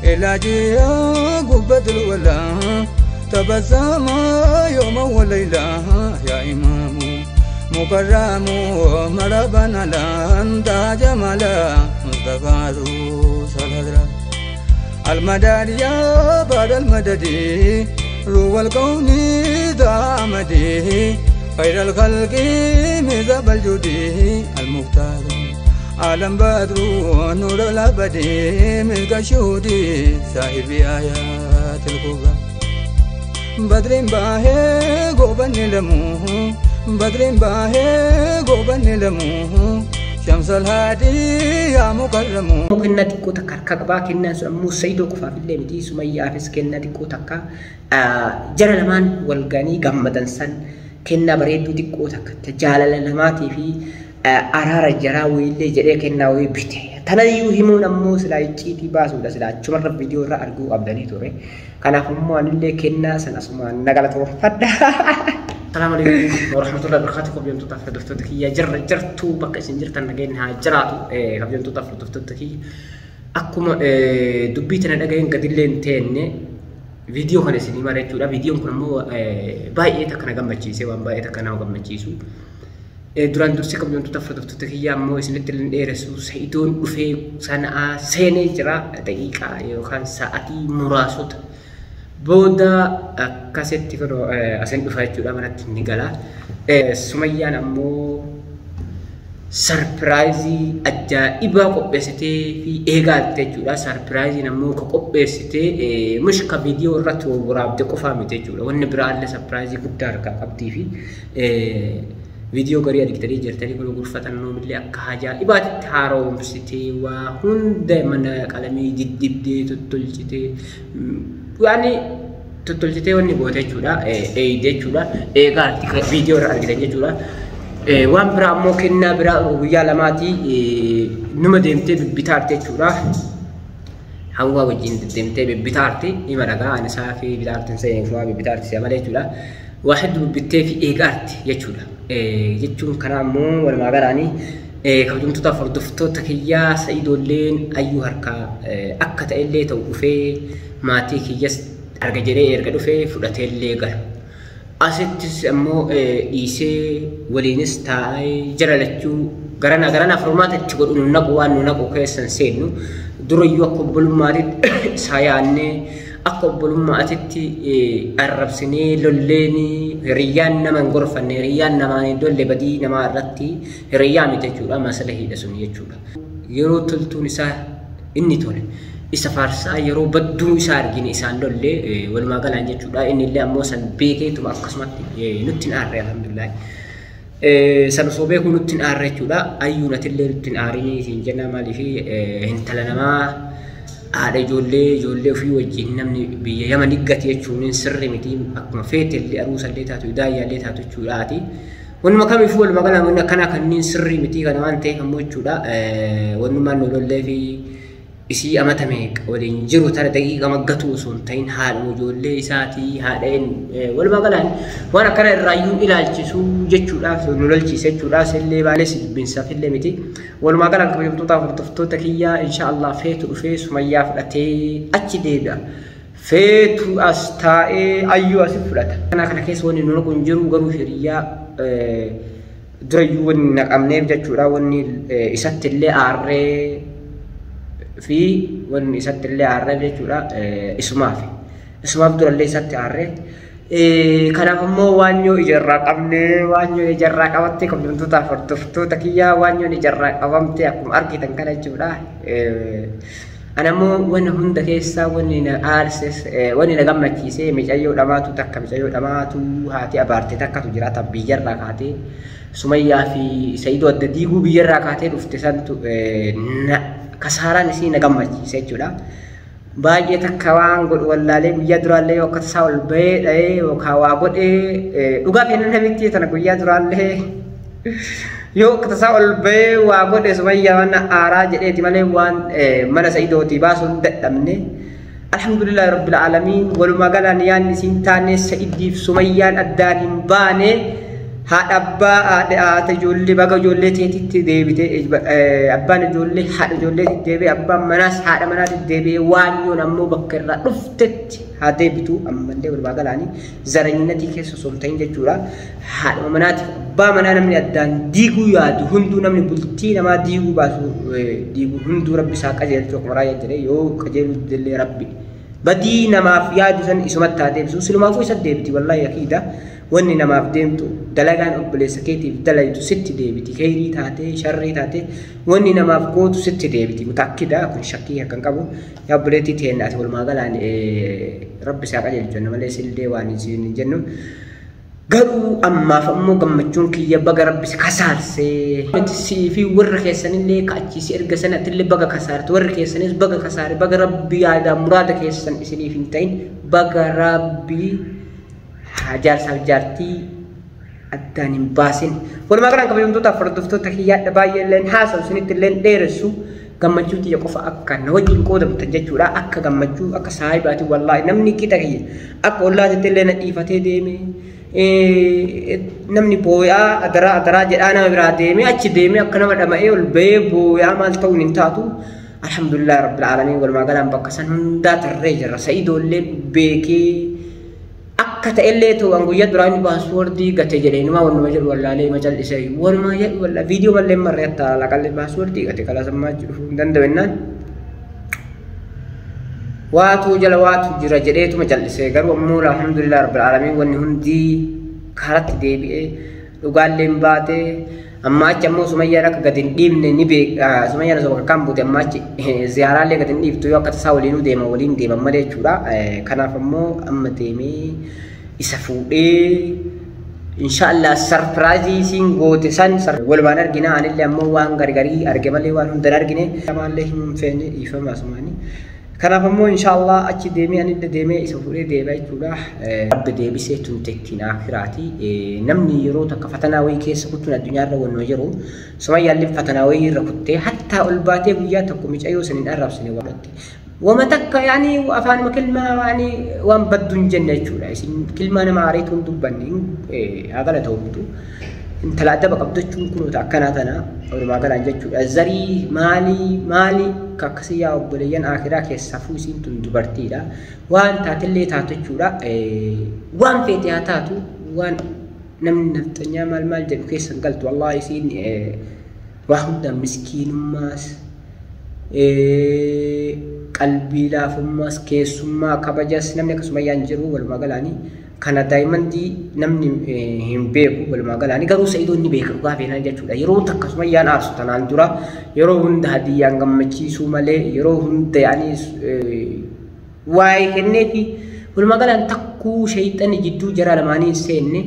علاجي يا قبة الولا تبسم يوما وليلة يا إمام مكرم مرحبا أنت جمالا مصطفى رسول الله المدد يا بعد المدد روى الكون دامدي خير الخلق مذهب الجود المختار عالم بدر نور الأبد ملك الشهود صاحب آيات الكبرى بدر باهي غوبن لمو بدر باهي غوبن لمو شمس الهادي يا مكرم. Kennaa xiqqoo takka harkaa qabaa. Kennaan sun ammoo Sa'idoo qofaaf illee miti, Sumayyaafis kennaa xiqqoo takka jara lamaan wal ga'anii gammadan san kennaa bareedduu xiqqoo takka jaalala namaatii fi araara jaraa wayiillee jedhee kennaa wayii bite. Tanayyuu himuun ammoo silaa icciitii baasuudha, silaa achumarra viidiyoo irra arguu qabdanii ture. Kanaaf immoo anillee kennaa san asumaan na galatoomfadha. Salaamu alaikum warahmatullahi wabarakatuh. Kabajamtoota fi hordoftoota kiyya jirra jirtu, bakka isin jirtan nageenyi haa jiraatu. Kabajamtoota fi hordoftoota kiyya, akkuma dubbii tana dhaga'een gadillee hin teenne viidiyoo kana isinii mara jechuudha. Viidiyoon kun ammoo baay'ee takka na gammachiise, waan baay'ee takka nama gammachiisu. Duraan dursee kabajamtoota fi hordoftoota kiyya ammoo isinitti illee dheeressu, Sa'idoon dhufee sana'aa seenee jira daqiiqaa yookaan sa'atii muraasota booda akkasitti kun asin dhufa jechuudha, manatti ni gala. Sumayyaan ammoo sarpiraayizii ajaa'ibaa qopheessitee fi eegaalte jechuudha. Sarpiraayiziin ammoo ka qopheessitee mushka viidiyoo irratti waraabde qofaa miti jechuudha. Wanni biraallee sarpiraayizii guddaa harkaa qabdii fi viidiyoo garii argitanii jirtanii kun gurfatannoo illee akka ajaa'ibaatti haaromsitee waa hunda mana qalamii diddibdee tottolchitee yaani tottolchitee wanni goote jechuudha. Eeyide jechuudha. Eegaatti viidiyoo irra argitan jechuudha. Waan biraa ammoo kennaa biraa guyyaa lamaatii numa deemtee bibbitaarte jechuudha. Hawwaa wajjin deemtee bibbitaarte hima dhagaa ani isaa fi bitaarte hin seenee bibbitaarte si'a malee jechuudha. Waa hedduu bibbittee fi eegaarte jechuudha. Jechuun kana ammoo walumaa galaanii kabajamtoota hordoftoota kiyyaa, Sa'idoolleen ayyuu harkaa akka ta'ellee ta'u dhufee maatii kiyyas arga jedhee erga dhufee fudhateellee gala. Asittis ammoo dhiisee waliinis taa'ee jara lachuu garana garana furmaata itti godhu nu naqu, waan nu naqu keessan seennu durayyuu akka obbolummaatitti isaa yaannee akka obbolummaatitti arrabsinee lolleenii hiriyyaan nama hin gorfanne, hiriyyaan namaan hin lolle badii namaa irratti hiriyyaa miti jechuudha, masala hidha sun jechuudha. Yeroo toltuun isaa inni tole isa faarsaa, yeroo badduu isaa argine isaan lollee walumaa galaan jechuudha. Inni illee ammoo san beekeetuma akkasumatti nutti hin aarre, alhamdulillah. San osoo beekuu nutti hin aarre jechuudha. Ayyuun atillee nutti hin aarinii siin jenna, maaliif intala namaa haadha ijoollee ijoollee ofii wajjin namni biyya Yaman higgate jechuun sirri miti, akkuma feete illee aruusa illee taatu idaayyaa illee taatu jechuudhaati. Wanuma kamiifuu walumaa galaan wanni akkanaa kanneen sirrii miti, kana waan ta'eef ammoo jechuudha wannumaan nu lollee fi isii amata meeqa waliin jiru tana daqiiqa maggatu osoo hin ta'in haadhuma ijoollee isaatii haadha walumaa galaan waan akkana irraayyuu ilaalchisu jechuudhaaf nu lolchiise jechuudhaaf illee baalees dubbinsaaf illee miti. Walumaa galaan kabajamtoota hordoftoota kiyyaa, insha Allah feetu dhufee Sumayyaa fudhatee achi deebi'a. Feetu as taa'ee ayyuu asi fudhata. Kana kana keessa wanni nu naqu hin jiru, garuu hiriyyaa durayyuu wanni naqamneef jechuudha, wanni isatti illee aarree fi wanni isatti illee aarree jechuudha isumaaf. Isumaaf durallee isatti aarree. Kanaaf immoo waanyoo ijarraa qabne, waanyoo ijarraa qabatte, kabajamtootaaf hordoftoota kiyyaa, waanyoon ijarraa qabamte akkuma argitan kana jechuudha. Ana immoo wanni hunda keessaa wanni na aarses wanni na gammachiise micayyoo dhamaatu takka, micayyoo dhamaatu haati abaarte takkatu jira, tan biyyarraa kaatee Sumayyaa fi Sa'idoo adda diiguu biyyarraa kaatee dhufte santu kasaaraan isii na gammachiise jechuudha. Baay'ee takka waan godhu wallaalee guyyaa duraallee yoo akka tasaa ol bahee dhahee yookaan waa godhee dhugaa kenna namitti tana guyyaa duraallee yoo akka tasaa ol bahee waa godhe Sumayyaa mana aaraa jedheeti malee waan mana Sa'idootii baasuun dadhabne. Alhamdulillahi rabbil aalamiin, walumaa galaan yaadni isiin taane Sa'idiif Sumayyaan addaan hin baane. Haadha abbaa haadha ijoollee baga ijoollee teetitti deebite, abbaan ijoollee haadha ijoolleetti deebi'e, abbaan manaas haadha manaatti deebi'e, waanyoon ammoo bakka irraa dhuftetti haa deebitu. Ammallee walumaa galaanii zaranyinatii keessa osoo hin ta'in jechuudha. Haadha manaatiif abbaa manaa namni addaan diiguu yaadu hunduu, namni bultii namaa diiguu baasu diiguu hunduu, rabbi isaa qajeelchu. Akkuma raayyaa jedhee yoo qajeeluu didillee rabbi badii namaaf yaadu san isumatti haa deebisu. Silumaafuu isa deebiti, wallaahi akiida. Wanni namaaf deemtu, dalagaan obboleessa keetiif dalaytu sitti deebiti. Kheyrii taatee sharrii taatee wanni namaaf gootu sitti deebiti, mutaakkida kun shakkii akkan qabu. Yaa obboleettii teenna, ati walumaa galaan rabbi isaa qajeelchu jenna malee sillee waan isin hin jennu. Garuu ammaaf ammoo gammachuun kiyya baga rabbi si kasaarsee. Sii fi warra keessanillee ka'achiisi erga sanattillee baga kasaarte, warri keessanis baga kasaare, baga rabbi yaada muraada keessan isiniif hin ta'in, baga rabbi jaarsaaf jaartii addaan hin baasin. Walumaa galaan kabajamtootaaf hordoftoota kiyyaadha, baay'ee illeen haasa'u isinitti illeen dheeressu, gammachuu tiyya qofa akka na wajjin qoodamtan jechuudha. Akka gammachuu akka saahibaati, wallaahi namni qixa kiyya akka ollaatitti illee na dhiifatee deeme. Namni booyaa adaraa adaraa jedhaa nama biraa deemee achi deemee akka nama dhama'ee ol bahee booyaa maal ta'uun hin taatu. Alhamdulillah rabbil aalamiin, walumaa galaan bakka san hundaa tarree jirra. Sa'idoollee beekee akka ta'ellee ta'u, an guyyaa duraa inni passwordii gate jedhee numa wannuma jedhu wallaalee ma cal'isee walumaa jedhu wallaa viidiyoo mallee marree hatta laqallee passwordii gate kalasammaa dhufuu hin danda'u jennaan. Waatu jala waatu jira jedheetuma cal'isee, garuu ammoo alhamdulillah rabbil aalamiin wanni hundii karatti deebi'ee dhugaalleen baatee. Amma achi ammoo Sumayyaan akka gadi hin dhiibne ni beeka. Sumayyaan osoo bakka kan buute amma achi ziyaaraallee gadi hin dhiibtu, yoo akka tasaa waliinuu deema waliin deeman malee jechuudha. Kanaaf ammoo amma deemee isa fuudhee inshaallah surprise isiin goote san walumaan argina. Anillee ammoo waan gargarii arge malee waan hunda hin argine. Namaallee himuun feene, dhiifama asumaanii. Kanaaf ammoo inshaallah achi deemee anillee deemee isa fuudhee deebi'a jechuudha. Rabbi deebisee tuntettiin akiraati. Namni yeroo takka fatanaa wayii keessa kuttuun addunyaarra wannoo jiru, Sumayyaallee fatanaa wayii irra kuttee hattaa ol baatee guyyaa tokko micayyoo san hin arrabsine waadhatte. Wama takka yaani afaanuma kilmaa yaani waan baddu hin jenne jechuudha. Isin kilmaa nama aariitu hin dubbanne, haa galatoomtu. Intala adaba qabdu jechuun kunuuta akkanaa tana walumaa galaan jechuudha. Zarii maalii maalii akka akkasii yaa obboleeyyan akiraa keessaafuu isiin tun dubartiidha. Waan taatellee taatu jechuudha. Waan feete haa taatu, waan namni nafxanyaa maal maal jedhu keessa hin galtu. Wallaahi isiin waa hundaan miskiinummaas, qalbii laafummaas, keessummaa kabajas namni akkasuma yaan jiru walumaa galaanii. Kana daa'imandii namni hin beeku walumaa galaanii, garuu Sa'idoon ni beeka dhugaa feenaa jechuudha. Yeroo takka Sumayyaan aarsu tanaan dura yeroo hunda hadiyyaan gammachiisuu malee, yeroo hunda yaanii waa'ee kenneefi walumaa galaan takkuu sheeyxanni jidduu jara lamaanii hin seenne.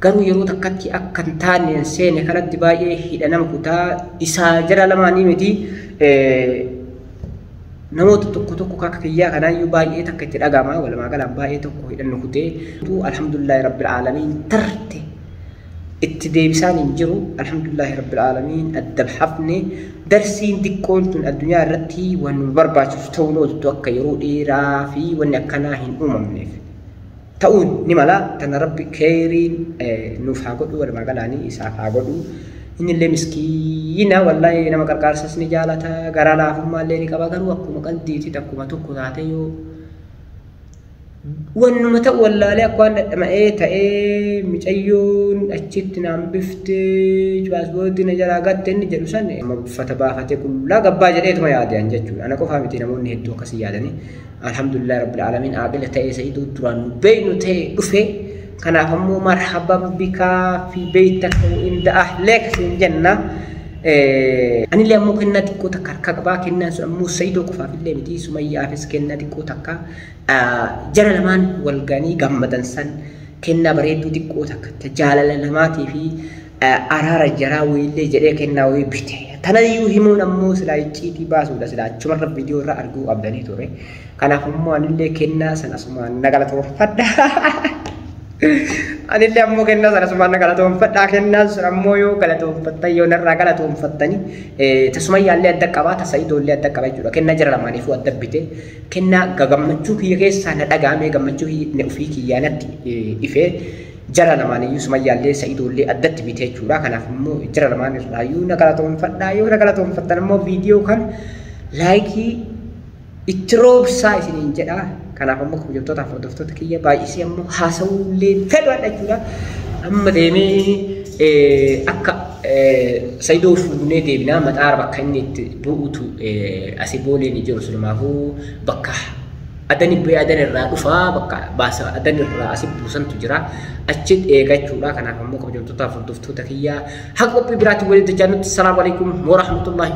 Garuu yeroo takkatti akka hin taane hin seene kanatti baay'ee hidha nama kutaa isaa jara lamaanii miti, namoota tokko tokko akka kiyyaa kanaayyuu baay'ee takka itti dhagama. Walumaa galaan baay'ee tokko hidhannu kutee, alhamdulillahi rabbil aalamiin tarte itti deebisaan hin jiru. Alhamdulillahi rabbil aalamiin, addab hafne. Darsiin xiqqoon tun addunyaa irratti waan nu barbaachisu ta'uun ooltu akka yeroo dheeraa fi wanni akkanaa hin uumamneef ta'uun ni mala. Tana rabbi keeriin nuuf haa godhu, walumaa galaanii isaaf haa godhu. Inni illee miskiina, wallaahi nama qarqaarsas ni jaalata, garaa laafummaallee ni qaba. Garuu akkuma qaldiitti akkuma tokko taate yoo wannuma ta'u wallaalee akka waan dhadhama'ee ta'ee micayyoon achitti naan biftee paaspoortii na jalaa gatte inni jedhu san uffata baafatee qullaa gabbaa jedheetuma yaadan jechuudha. Ana qofaa miti, namoonni hedduu akkasii yaadanii. Alhamdulillahi rabbil aalamiin, aaqila ta'ee Sa'iidoo duraan nu beeknu ta'e dhufe. Kanaaf ammoo marhaban bikaa fi beeytaka inda ahleek siin jenna. Anillee ammoo kennaa xiqqoo takka harkaa qabaa. Kennaan sun ammoo Sa'iidoo qofaaf illee miti, Sumayyaafis kennaa xiqqoo takka, jara lamaan wal ganii gammadan san kennaa bareedduu xiqqoo takka jaalala namaatii fi araara jaraa wayiillee jedhee kennaa wayii bite. Tanayyuu himuun ammoo silaa icciitii baasuudha, silaa achumarra viidiyoo irra arguu qabdanii ture. Kanaaf ammoo anillee kennaa sana asumaan na galatoonfadha. Anillee ammoo kennaa sana asumaan na galatoonfadha. Kennaan sun ammoo yoo galatoonfattan, yoo narraa galatoonfattani, tasumayyaallee adda qabaa, tasa'idoollee adda qaba jechuudha. Kennaa jara lamaaniifuu adda bite. Kennaa gammachuu kiyya keessaa na dhagaamee, gammachuu ofii kiyyaa natti ifee. Jara lamaaniyyuu Sumayyaallee Sa'idoollee addatti bite jechuudha. Kanaaf immoo jara lamaan irraayyuu na galatoomfadhaa. Yoo na galatoomfattan immoo viidiyoo kan laayikii itti roobsaa isiniin jedha. Kanaaf ammoo kabajamtootaaf hordoftoota kiyya baay'isee ammoo haasawullee fedhu jechuudha. Amma deemee akka Sa'idoo fuunee deebinaa maxaara bakka inni itti bu'utu asii boolee ni jiru sunumaafuu bakka adani bu'ee adan irraa dhufaa bakka baasa adan irraa asii buusantu jira achi eegachuudha. Kanaaf ammoo kabajamtootaaf hordoftoota kiyya haqa qophii biraatti walitti jaallattu. Salaamu alaikum warahmatullahi.